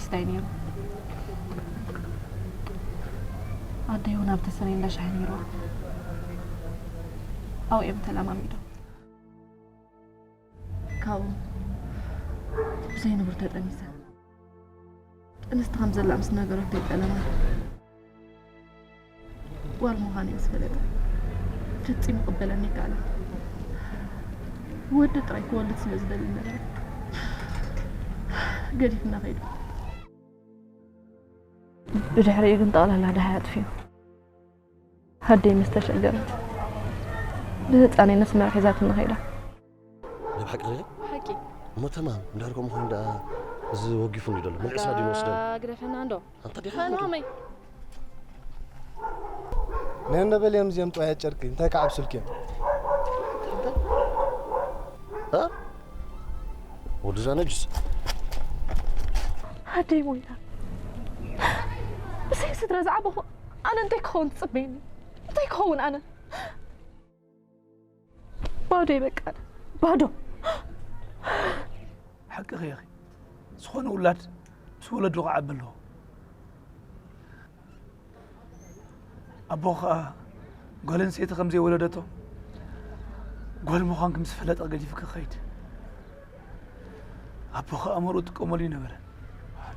እንታይ ነይሩ? ኣደይ እውን ኣብቲ ስኒ እንዳ ሻሂ ነይርዋ። ኣብኡ እዮም ተለማሚዶም። ካብኡ ብዘይ ንቡር ተጠኒሰ። ጥንስቲ ከም ዘላ ምስ ነገረቶ ይጠለማ። ጓል ምዃነይ ምስ ፈለጠ ፈጺሙ ክቕበለኒ ኣይከኣለን። ወዲ ጥራይ ክወልድ ስለ ዝደሊ ነበረ ገዲፍና ከይዱ። ብድሕሪኡ ግን ጠቕላላ ደሃይ ኣጥፊኡ። ኣደይ ምስ ተሸገረት ብህፃነይ ነስመራ ሒዛትና ከይዳ። ናይ ብሓቂ ሪኢኺ? ሓቂ እሞ ተማም እንድሕር ከምኡ ኮይኑ ደኣ እዚ ወጊፉኒ ዘሎ መልቀስና ድዩ ንወስደሉ? ግደፈና እንዶ ኣንታ ዲኻ ፈኖመይ ነንደ በል እዮም እዚኦም ጥዋያት ጨርቂ እንታይ ክዓብሱልኪ እዮም? ወዱዛ ነጅስ ኣደይ ሞይታ ብሰይ ስድራ ዝዓበኹ ኣነ እንታይ ክኸውን ትፅበየኒ? እንታይ ክኸውን ኣነ? ባዶ በቃ ባዶ። ሓቅኺ ኢኺ። ዝኾነ ውላድ ምስ ወለዱ ክዓቢ ኣለዎ። ኣቦ ኸኣ ጓል ኣንስተይቲ ከም ዘይወለደቶ ጓል ምዃንኪ ምስ ፈለጠ ገዲፉ ክኸይድ። ኣቦ ኸኣ መርኡ ጥቀመሉ ይነበረ።